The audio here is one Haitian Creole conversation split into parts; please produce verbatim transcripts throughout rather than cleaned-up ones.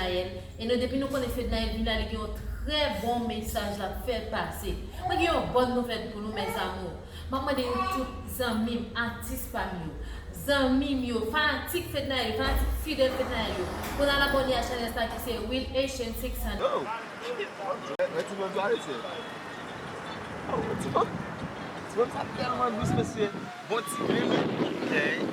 Fednaelle. E nou, depi nou konnen Fednaelle vin la, li gen yon trè bon mesaj l ap fè pase. Mwen gen yon bòn nouvèl pou nou, mes amours. M ap mande nou tout, zanmi m, atis pa m yo, zanmi m yo, fanatik Fednaelle, fanatik fidèl Fednaelle yo, pou n al abòne a chanèl sa ki se Real Haitian six hundred. Oh, shit. Mwen ti bòn sa, mesye. Oh, ti bòn. Ti bòn sa tèlman dous, mesye. Bon ti grenn, wi.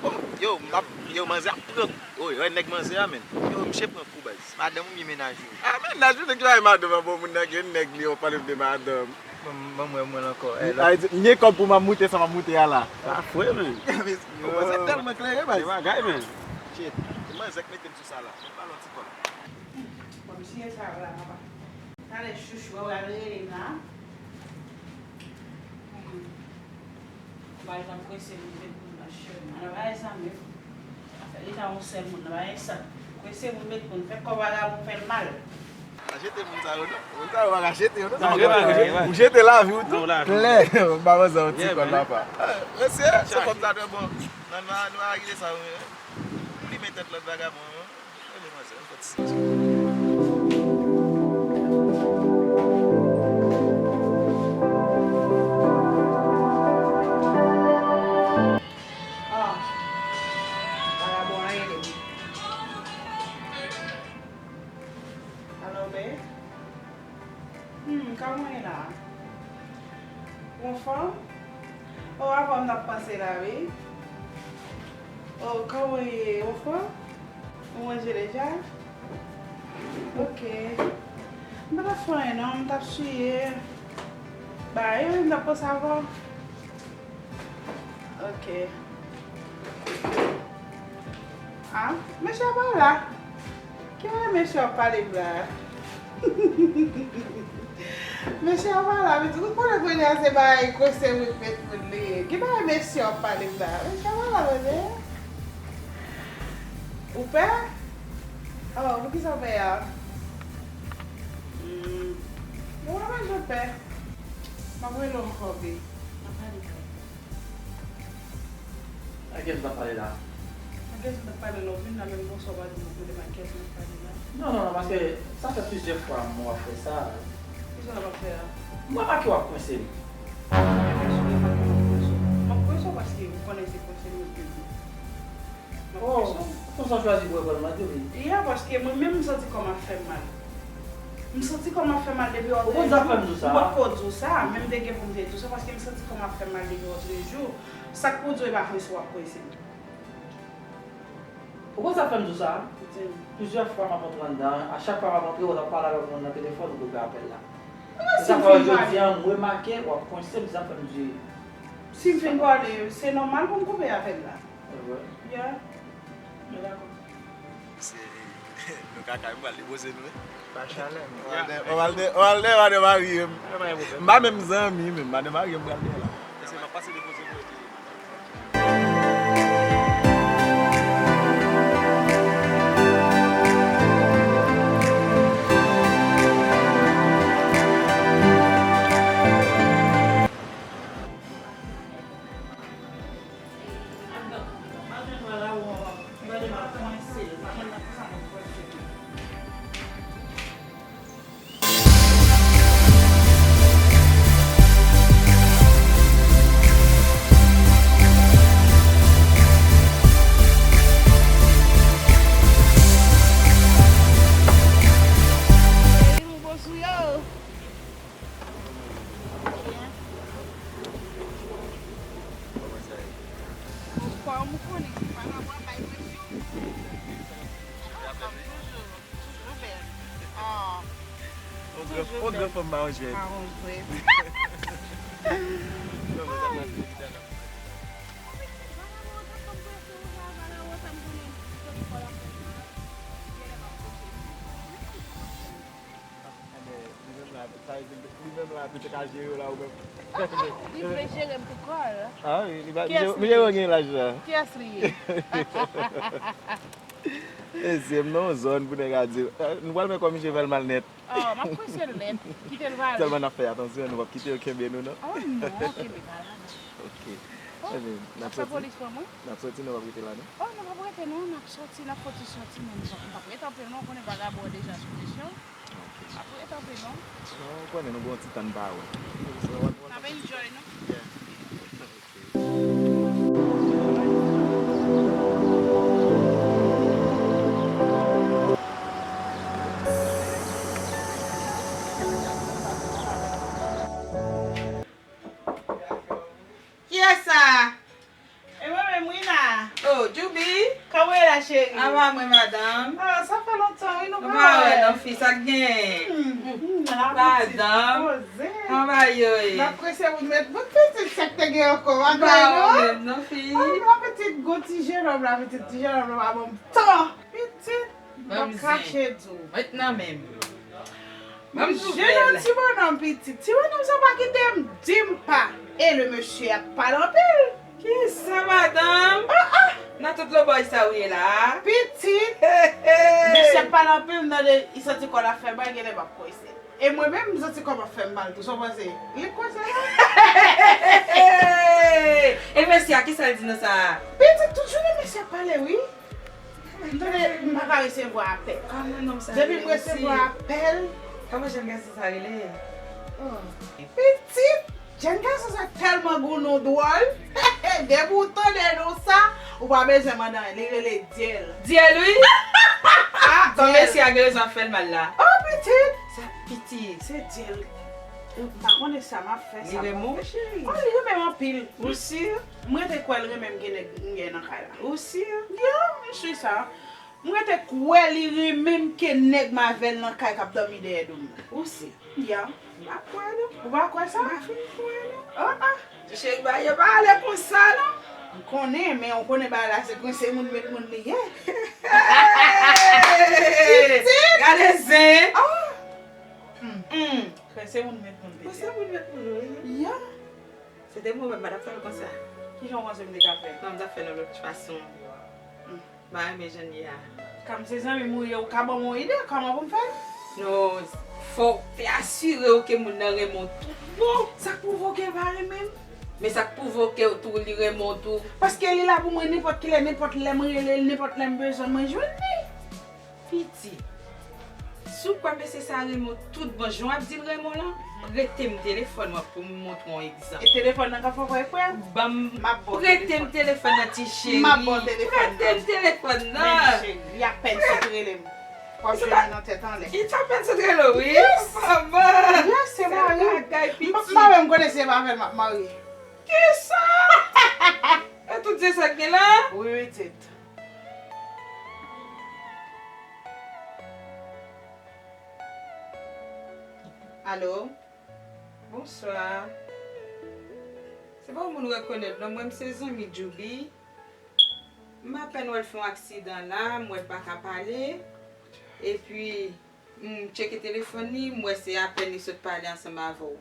Oh, yo, m ap, yo, manzè ap pran. Oh, yo, nèg manzè a, men. Yo, misye pran kou, baz. Madanm ou byen mennaj ou? Ah, mennaj ou, nèg ki bay madanm an bon moun nan, gen nèg li, w ap pale m de madanm. Ban m, ban m wè mwen ankò. Eh, lòt. Ay, di, m gen kòb pou m ap moute sa m ap moute a la. Sa fre, men. Yo, manzè tèlman klere, baz. Se bagay, men. Shit. Manzè k mete m sou sa la. Mwen pale yon ti kòb. Kòmsi e sa la, papa. Talè chouchou a, w al rele m la. Hmm. Bagay sa m prese pou m met moun nan chè. Nan bagay sa menm. Afè leta yon sèl moun nan bagay sa. Prese pou m met moun. Fè kò vagabon fè l mal. Pa jete moun sa yo, non. Moun sa yo pa ka jete yo, non. Ou jete lavi w tou. Klè. M pa bezwen yon ti kòl papa. Mesye, se kòb sa trè bon. Nan, nan, nou a regle sa, wi. Plimen tèt lòt vagabon, wi. Ah, vagabon an rele m. Alo, babe. Hmm, kòman w ye la? Ou anfòm? Oh, avè w m t ap panse la, wi. Oh, kòman w ye? Ou anfòm? Ou manje deja? Ok. M pa t ap fè anyen non, m t ap siye. Ba, e wi, m t ap panse avè w. Ok. Ah, mesye a pa la. Ki bagay mesye ap pale m la? Mesye a pa la, men ou konnen kounye a se bagay konsèy ou met moun li ye. Ki bagay mesye ap pale m la? Mesye a pa la, mesye. Ou pè? Oh, poukisa w pè a? Hmm. Bon, mwen pa janm pè. M ap rele w ankò, babe. M ap pale. A kiyès ou t ap pale la? A kiyès ou t ap pale la? Ou vin la menm konsa, ou pa di m, ou konnen m ak kiyès mwen ap pale la. Non, non, non, paske sa fè plizyè fwa m wè w ap fè sa. Kisa w ap fè a? M remake w ap kwense m. Kiyès ou remake m ap kwense w? M ap kwense w paske ou konnen se kwense m yo te di. Oh, konsa w chwazi bwè kòl mande wi. Ya, paske mwen menm m santi kò m ap fè m mal. M santi kò m ap fè m mal depi w ap. Ou konn sa fè m di w sa? M poko di w sa, men m te gen pou m te di w sa, paske m santi kò m ap fè m mal depi w ap toulejou. Sa k pou di w e pa kwense w ap kwense m. Ou konn sa fè m di w sa? Di m. Plizyè fwa m ap antre anndan, a chak fwa m ap antre, w ap pale avèk moun nan telefòn, ou koupe apèl la. Se sa k fè jodi a, m remake w ap kwense m, se sa k fè m di. Si m fin pale, se nòmal pou m koupe apèl la. Se vre? Ya. Mwen dakò. Se, nou ka kay, m pral depoze nou, wi. Pa chalè, men. Ou al dèyè, ou al dèyè, ou al dèyè, ou al dèyè, mari m. Mwen pa gen pwoblèm. M pa menm zanmi, men madan mari m pral dèyè la. Mesye, m ap pase depoze nou, epi Ou bon sou yo? Byen. Anfòm, ou konnen, se pa nan bwa bay presyon. Anfòm toujou, toujou bèl. Ah. Toujou bèl. On gran fanm maron jwèt. Maron jwèt. Enben, li menm la, sa vle di, li menm la, pou te ka jere w la, ou menm. Li vle jere m pou kò l. Ah wi, li pa, misye, misye gen laj la. Kiyès li ye? Mesye, m nan yon zòn pou nèg a di, eh, nou pral wè kòman misye fè l mal nèt. Oh, m ap prese l nèt. Kite l vale. Sèlman n ap fè atansyon, nou p ap kite yo kenbe nou, non. Oh non, kenbe pa la, non. Ok. Ebyen, n ap sòti. Polis pran mwen. N ap sòti, nou p ap rete la, non? Oh, nou p ap rete, non. N ap sòti, n ap fouti sòti, men nou p ap rete anpil, non. Ou konnen vagabon an deja sou presyon. Ok. N ap rete anpil, non. Non, ou konnen nou gen yon ti tan n pa wè. N ap enjoy, non. Yeah. Ok. Kiyès sa? E mwen menm wi la. Oh, Djoubi. Kòman w ye la, cheri? Ava mwen, madanm. Ah, sa fè lontan wi nou pa wè. Nou pa wè non, fi, sa k gen? Hmm, hmm, madanm. Poze. Kòman bagay yo ye? M ap prese pou m met, bon, pitit, sa k te gen ankò, bagay non? Nou pa wè menm non, fi. Ah, la pitit, gon ti jenòm la, pitit, ti jenòm la pa ban m tan. Pitit. M ap kache di w. Mwen t nan men m. Ban m nouvèl. Ti bonòm pitit. Ti bonòm sa pa kite m di m pa. E le mesye ap pale anpil. Kisa, madanm? Ah, ah. Nan tout lobòy sa ou ye la? Pitit. Mesye ap pale anpil, m tande, li santi kò l ap fè mal, genlè m ap kwese. E mwen menm, m santi kò m ap fè m mal tou. Sa w panse? Li kwese la. E mesye a, kisa l di nan sa a? Pitit, tout jounen mesye ap pale, wi. M tande, m pa ka resevwa apèl. Kòman nonm sa rele? Depi m resevwa apèl. Kòman jèn gason sa rele? Oh. Pitit, jèn gason sa tèlman gounon dwòl. Depi w tande non sa, ou pa bezwen mande anyen. Li rele Dyèl. Dyèl, wi. Ah, kòm mesye a gen rezon ap fè l mal la. Oh, pitit. Sa pitit. Se Dyèl. M pa konnen sa m ap fè, sa m ap fè, cheri. Oh, li renmen m anpil. Ou si? M rete kwè l renmen m gen nèg m gen nan kay la. Ou si? Ya, m si sa. M rete kwè li renmen m ke nèg m avè l nan kay k ap dòmi dèyè do m nan. Ou si? Ya. M pa kwè non. Ou pa kwè sa? M pa fin kwè non. Ah, ah. Ti cheri, bagay yo pa ale konsa non. M konnen, men ou konnen bagay la se kwense moun met moun li ye. Pitit! Gade zen. Ah! Hmm. Hmm. Kwense moun met moun li ye. Kwense moun met moun, wi. Ya. Se te mwen menm, m pa t ap fè l konsa. Kijan w panse m te ka fè? Non, m t ap fè l yon lòt fason. Hmm. M pa renmen jan l ye a. Kòm se zanmi m ou ye, ou ka ban m yon ide kòman pou m fè l? Non, fò w te asire w ke moun nan renmen w tout bon. Sa k pwouve w ke l pa renmen m? Men sa k pwouve w ke tou li renmen w tou. Paske li la pou mwen nenpòt kilè, nenpòt lè m rele l, nenpòt lè m bezwen l, mwen jwenn li. Pitit, si w kwè mesye sa renmen w tout bon, jan w ap di l renmen w lan, prete m telefòn mwen pou m montre w yon egzanp. E telefòn nan ka fè w kwè? Ban m, prete m telefòn nan, ti cheri. M ap ba w telefòn nan. Prete m telefòn nan. Men cheri, li apèn sot rele m. W ap jwenn li nan tèt anlè. Li t apèn sot rele w, wi. Yes. Manman. Yes, se mari. M pa menm konnen si se pa avè l m ap marye. Kisa? E tout se sa k gen la? Wi, pitit. Alo? Bonswa. Se pa yon moun rekonèt non, mwen m se zanmi Djoubi. M apèn wè l fè yon aksidan la, m wè l pa ka pale. Epi, m tcheke telefòn li, m wè se apèn li sot pale ansanm avè w.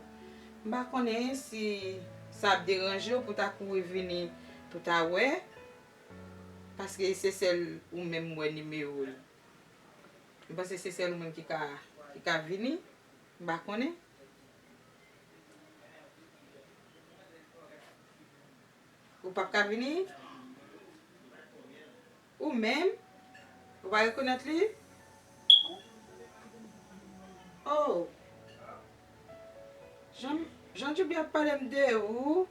M pa konnen si sa ap deranje w pou w ta kouri vini pou w ta wè. Paske se sèl ou menm m wè nimewo l. M panse se sèl ou menm ki ka, ki ka vini. M pa konnen. Ou p ap ka vini? Ou menm? Ou pa rekonèt li? Oh! Jan, jan Djoubi ap pale m de ou.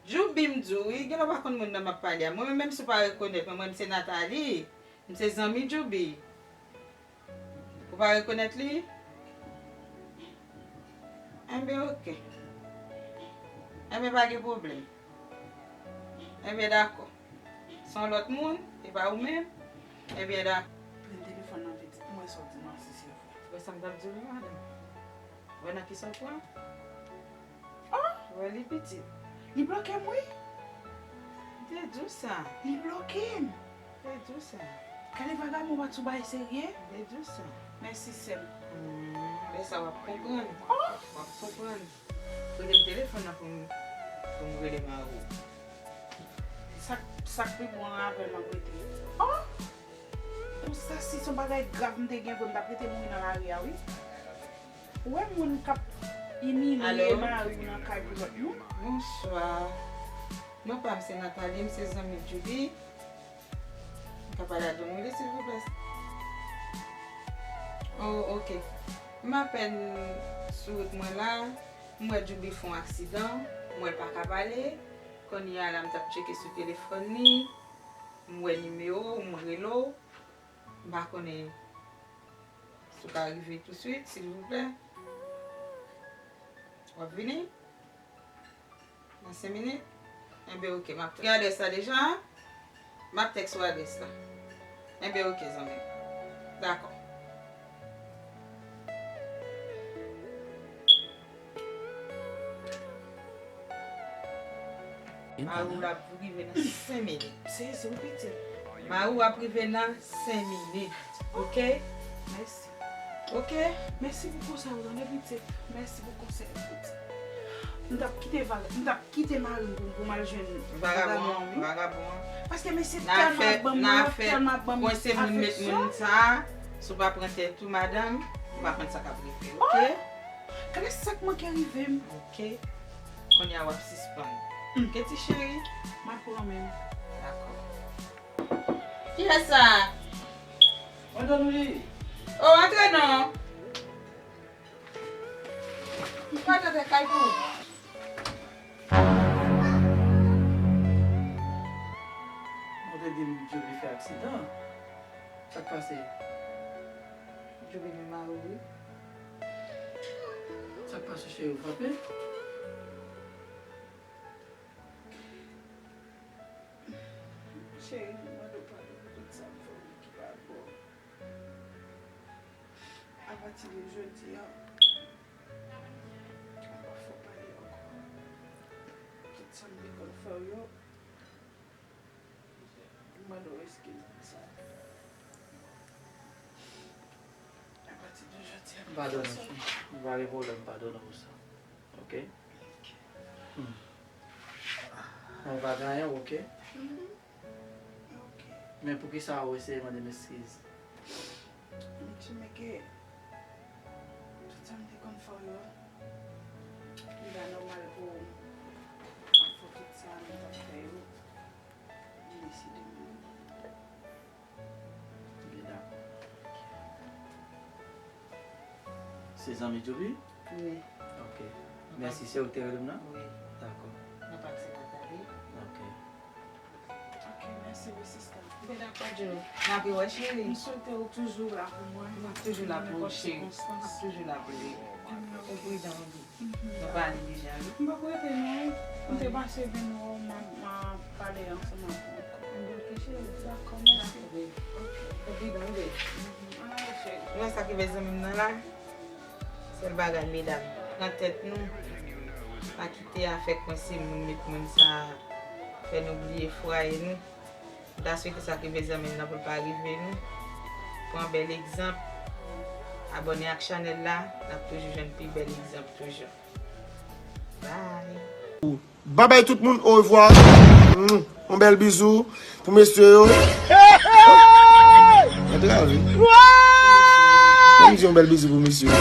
Djoubi m di w wi, genlè w pa konn moun nan m ap pale a. Mwen menm, menm si w pa rekonèt mwen, mwen m se Nathalie. M se zanmi Djoubi. Ou pa rekonèt li? Enben, oke. Enben, pa gen pwoblèm. Enben, dakò. Se yon lòt moun, e pa ou menm. Enben, dakò. Pran telefòn nan pitit pou mwen sòti nan si se vre. Wè sa m t ap di w wi, madanm. Wè nan kisa w pran? Oh! Wè li pitit. Li bloke m wi. M te di w sa. Li bloke m. M te di w sa. Gade vagabon pa t sou bagay serye. M te di w sa. Mèsi sè m. Hmm, lè sa w ap konprann. Oh! W ap konprann. Prete m telefòn nan pou m, pou m rele mari w. Sa, sa k pi bon an avè l m ap rete. Oh! Konsa si se yon bagay grav m te gen vre m t ap rete mouri nan lari a wi. Ou wè moun k ap imilye mari w nan kay pou lòt moun? Bonswa. Non pa m se Nathalie, m se zanmi Djouby. M ka pale a Don Willy, silvouplè? Oh, ok. M apèn sou wout mwen la, m wè Djouby fè yon aksidan, m wè l pa ka pale. Kounye a la, m t ap tcheke sou telefòn li, m wè nimewo w, m rele w. M pa konnen si w ka rive touswit, silvouplè. W ap vini? Nan senk minit? Enben, ok, m ap gen adrès la deja. M ap tèks ou adrès la. Enben, ok, zanmi m. Dakò. Mari w ap rive nan senk minit. Sezi, wi, pitit. Mari w ap rive nan senk minit. Ok? Mèsi. Ok? Mèsi pou konsèy ou, tande, pitit. Mèsi pou konsèy ou, pitit. M t ap kite vag-, m t ap kite mari m pou, pou m al jwenn vagabon an, wi. Vagabon an. Paske mesye tèlman ap ban m, tèlman ap ban m afeksyon. Kwense moun, met moun sa, si w pa pran tèt ou, madanm, ou pa konn sa k ap rive, ok? Gade sa k manke rive m. Ok. Kounye a w ap sispann. Ok, ti cheri? M ap pran men m. Dakò. Kiyès sa? Madanm li. Oh, antre non. M pa t antre kay pou ou. Ou te di m Djouby fè aksidan. Sa k pase? Djouby gen mari, wi. Sa k pase, cheri, ou frape? Cheri, m mande w padon pou tout sa m fè w ki pa bon. Apati de jodi a, m p ap fè w pale ankò. Tout sa m te konn fè w yo, m mande w eskiz pou sa. Apati de jodi a, m pa fè sa. Padone, cheri. Pa gen pwoblèm, padone pou sa. Ok? Hmm. Mwen pa gen anyen, ok? Mhm. Ok. Men poukisa ou eseye mande m eskiz? M estime ke tout sa m te konn fè w yo, li pa nòmal pou m ap fè w tout sa m t ap fè yo. M deside m. Ok, dakò. Se zanmi Djouby? Wi. Ok. Mèsi, se ou ki te rele m nan? Wi. Dakò. Nan pati Nathalie. Ok. Ok, mèsi wi, sista. N ap wè, Djouby. N ap wè, cheri. M swete w toujou la pou mwen. M ap toujou la pou ou, cheri. M ap toujou la pou ou. Ou pridan, wi. Nou pale deja, wi. M pap rete non. M te pase vin wè w, m a, m a pale ansanm avè w. Enben, ok, cheri. Dakò, mèsi. Dakò, baby. Ok. Ou pridan, wi, baby. Ann ale, cheri. Ou wè sa ki fè zanmi m nan la? Sèl bagay, medam, pran tèt nou. Pa kite afè kwense moun, met moun sa fè nou bliye fwaye nou. M ta swete sa ki rive zanmi m nan pou l pa rive nou. Pran bèl egzanp. Abòne ak chanèl la, n ap toujou jwenn pi bèl egzanp toujou. Bye. Babay tout moun, orevwa. Yon bèl bizou pou mesye yo. Antrave. Ban m di yon bèl bizou pou mesye yo.